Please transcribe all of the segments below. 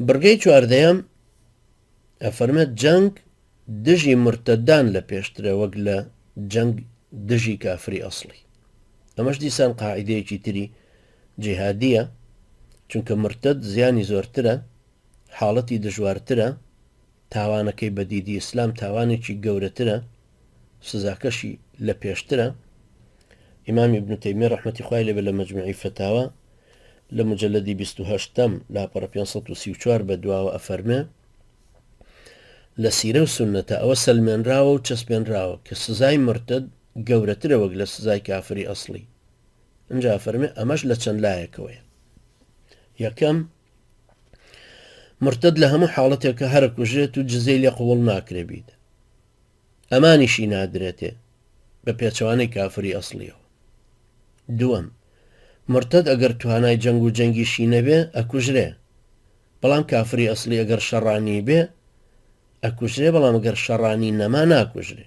بڕگەی چواردەیەم ئەفەرمێت جەنگ دژی مرتدان لە پێشترە وەک لە جەنگ دژی کافری ئەسڵی. ئەمەش دیسان قاعیدەیەکی تری جیهادیە، چونکە مرتد زیانی زۆرترە، حاڵەتی دژوارترە، تاوانەکەی بە دیدی ئیسلام تاوانێکی گەورەترە، سزاکەشی لە پێشترە. ئیمام ئیبن تەیمیە ڕەحمەتی خوای لێ بێ لە مەجموعی فەتاوا لە مجلدی 28م لاپەڕە 534 بە دواوە ئەفەرمێ لە سیرە و سوننەتە ئەوە سەلمێنراوە و چەسپێنراوە کە سزای مرتد گەورەترە وەک لە سزای کافری ئەسڵی. ئینجا ئەفەرمێ ئەمەش لە چەند لایەکەوەیە. یەکەم، مرتد لە هەموو حاڵەتێکە هەرە کوژرێت و جزیەی لێ قبوڵ ناکرێ بیدە. ئەمانیشی نادرێتێ بە پێچەوانەی کافری ئەسڵیەوە. دووەم، مرتد ئەگەر توانای جەنگ و جەنگیشی نەبێ ئەکوژرێ. بەڵام کافری ئەسڵی ئەگەر شەڕانی بێ ئەکوژرێ بەڵام گەر شەڕانی نەما ناکوژرێ.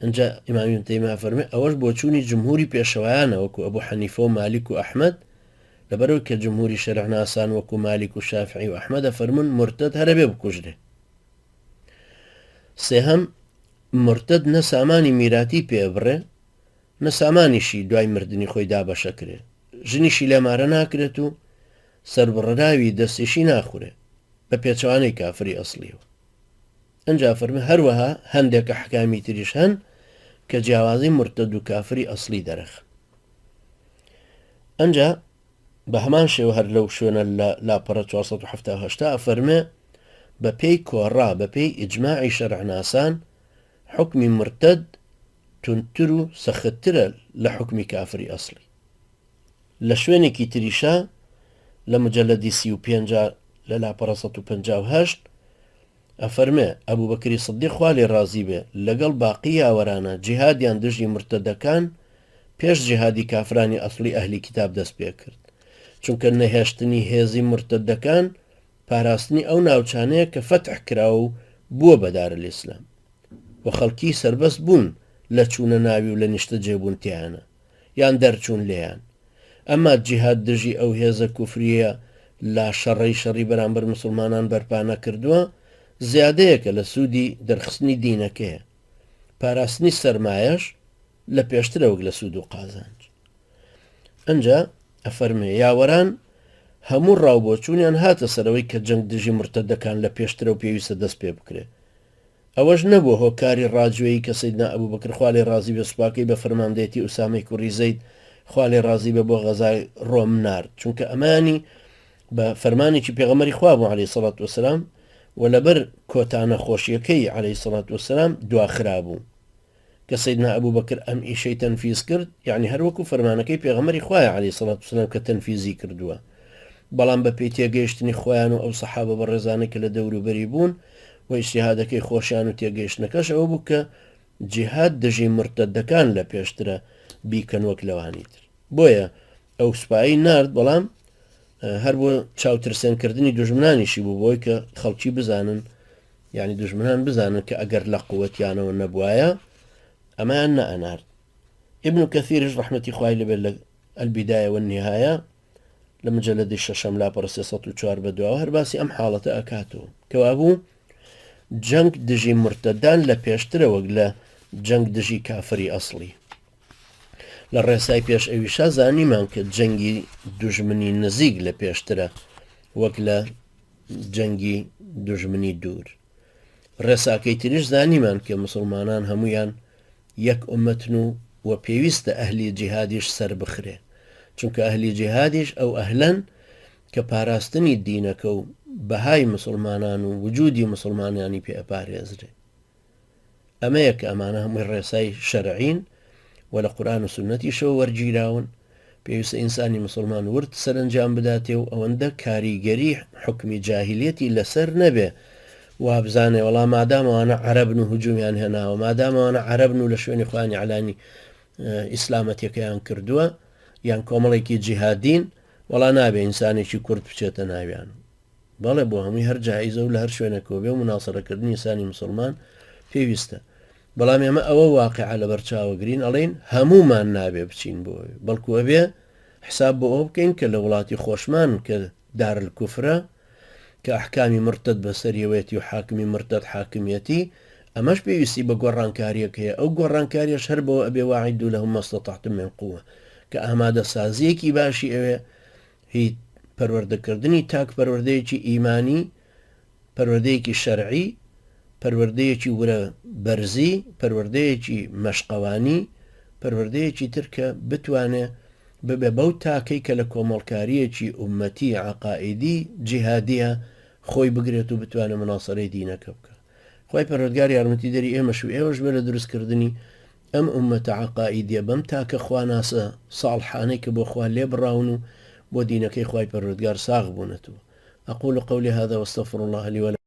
ئینجا ئیمام ئیبن تەیمیە ئەفەرمێ ئەوەش بۆچوونی جمهوری پێشەوایانە وەکو ئەبو حەنیفە و مالیک و ئەحمەد، لەبەرئەوەی کە جمهوری شەرعناسان وەکو مالیک و شافعی و ئەحمەد ئەفەرموون مورتەد هەر ئەبێ بکوژرێ. سێهەم، مورتەد نە سامانی میراتی پێ ئەبڕێ نە سامانیشی دوای مردنی خۆی دابەشەکرێ، ژنیشی لێ مارە ناکرێت و سەربڕراوی دەستیشی ناخورێ، بە پێچەوانەی کافری ئەسڵیەوە. ئنجا فەرمی هەروەها هەندێک ئەحکامی تریش هەن کە جیاوازی مورتەد و کافری ئەسڵی دەرەخن. ئنجا بە هەمان شێوە هەر لەو شوێنە لە لاپەڕە 478 ئەفەرمێ بە پێی کۆڕا بە پێی ئیجماعی شەرعناسان حوکمی مورتەد توندتر و سەختترە لە حوکمی کافری ئەسڵی. لە شوێنێکی تریشا لە مجەلەدی 35 لە لاپەڕە 158 ئەفەرمێ، ئەبوبەکری سدیق خوا لێی ڕازی بێ لەگەڵ باقی یاوەرانە جیهادیان دژی مورتەدەکان پێش جیهادی کافرانی ئەسڵی ئەهلی کیتاب دەست پێکرد، چونکە نەهێشتنی هێزی مورتەدەکان پاراستنی ئەو ناوچانەیە کە فەتح کراوە و بووە بە دارالاسلام و خەڵکی سەربەست بوون لە چوونە ناوی و لە نیشتەجێبوون تیایانا. یان دەرچوون لێیان. ئەمما جیهاد دژی ئەو هێزە کوفرییە لاشەڕەی شەڕی بەرامبەر موسڵمانان بەرپا نەکردووە، زیادەیەکە لە سوودی دەرخستنی دینەکەیە. پاراستنی سەرمایەش لە پێشترە وەک لە سوود و قازانج. ئنجا ئەفەرمێ، یاوەران هەموو ڕاوبۆچوونیان هاتە سەرەوەی کە جەنگ دژی مورتەدەکان لە پێشترە و پێویستە دەست پێ بکرێ. ئەوەش نەبووە هۆکاری ڕاجوێیی کە سەیدنا ئەبوبەکر خوا لێی ڕازی بێ سوپاکەی بە فەرماندەیەتی ئوسامەی کوڕی زەید خوا لێی ڕازی بێ بۆ غەزای ڕۆم نارد چونکە ئەمانی بە فەرمانێکی پێغەمبەری خوا بوو عەلەیهی سەڵات وەسەلام و لەبەر کۆتا نەخۆشیەکەی عەلەیهی سەڵات وەسەلام دواخرابوو کە سەیدنا ئەبوبەکر ئەم ئیشەی تەنفیز کرد یعنی هەر وەکو فەرمانەکەی پێغەمبەری خوایە عەلەیهی سەڵات وسلام کە تەنفیزی کردووە بەڵام بە پێی تێگەیشتنی خۆیان و ئەو سەحابە بەڕێزانەی کە لە دەوروبەری بوون و ئیجتیهادەکەی خۆشیان و تێگەیشتنەکەش ئەوە بوو کە جیهاد دژی مرتدەکان لە پێشترە بیکەن وەک لەوانی تر بۆیە ئەو سوپایی نارد بەڵام هەر بۆ چاوترسێنکردنی دوژمنانیشی بوو بۆی کە خەڵکی بزانن یانی دوژمنان بزانن کە ئەگەر لە قوتیانەوە نەبوایە ئەمەیان نەئەنارد. ئیبن کەثیریش ڕەحمەتی خوای لێ بێت لە البدایە والنهایە لە مجلدی شەشەم لاپەڕە 304 بەدواوە هەر باسی ئەم حاڵەتە ئەکاتەوە. کەوابوو جەنگ دژی مرتدان لە پێشترە وەک لە جەنگ دژی کافری ئەسڵی. لە ڕێسای پێش ئەویشا زانیمان کە جەنگی دوژمنی نزیک لە پێشترە وەک لە جەنگی دوژمنی دوور. ڕێساکەی تریش زانیمان کە موسڵمانان هەموویان یەک ئومەتن و و پێویستە ئەهلی جیهادیش سەربخرێ چونکە ئەهلی جیهادیش ئەو ئەهلەن کە پاراستنی دینەکە و بەهای موسڵمانان و وجودی موسڵمانانی پێ ئەپارێزرێ. ئەمەیە کە ئەمانە هەمووی ڕێسای شەرعین و لە قورئان و سوننەتیشەوە وەرگیراون، پێویستە ئینسانی موسڵمان ورد سەرەنجام بداتێ و ئەوەندە کاریگەری حوکمی جاهیلیەتی لەسەر نەبێ وابزانێ وەڵا مادام ئەوانە عەرەبن و هجومیان هێناوە، مادام ئەوانە عەرەبن و لە شوێنی خۆیان ئیعلانی ئیسلامەتیەکەیان کردووە یان کۆمەڵێکی جیهادین وەڵا نابێ ئینسانێکی کورد بچێتە ناویان. بەڵێ بۆ هەمووی هەر جائیزە و لە هەر شوێنێکەوە بێ و موناسەرەکردنی ئینسانی موسڵمان پێویستە بەڵام ئێمە ئەوە واقعە لەبەر چاوەگرین ئەڵێین هەموومان نابێ بچین بۆ بەڵکو ئەبێ حساب بۆ ئەوە بکەین کە لە وڵاتی خۆشمان کە دارالکوفرە کە ئەحکامی مورتەد بەسەریەوەیەتی و حاکمی مورتەد حاکمیەتی، ئەمەش پێویستی بە گۆڕانکاریەک هەیە، ئەو گۆڕانکاریەش هەر بەوە ئەبێ واعدوا لهم ما استطعتم من قوە کە ئامادەسازیەکی باشی ئەوێ هی پەروەردەکردنی تاک پەروەردەیەکی ئیمانی، پەروەردەیەکی شەرعی، پەروەردەیەکی ورە بەرزی، پەروەردەیەکی مەشقەوانی، پەروەردەیەکی تر کە بتوانێ ببێ بەو تاکەی کە لە کۆمەڵکارییەکی ئوممەتی عەقائیدی جیهادییە خۆی بگرێت و بتوانێ موناسەرەی دینەکە بکا. خوای پەروەردگار یارمەتیدەری ئێمەش و ئێوەش بێ لە دروستکردنی ئەم ئوممەتە عەقائیدیە بەم تاکە خواناسە ساڵحانەی کە بۆ خوا لێبڕاون و بۆ دینەکەی خوای پەروەردگار ساغ بوونەتەوە. اقول قولی هذا واستغفر الله لي ولكم.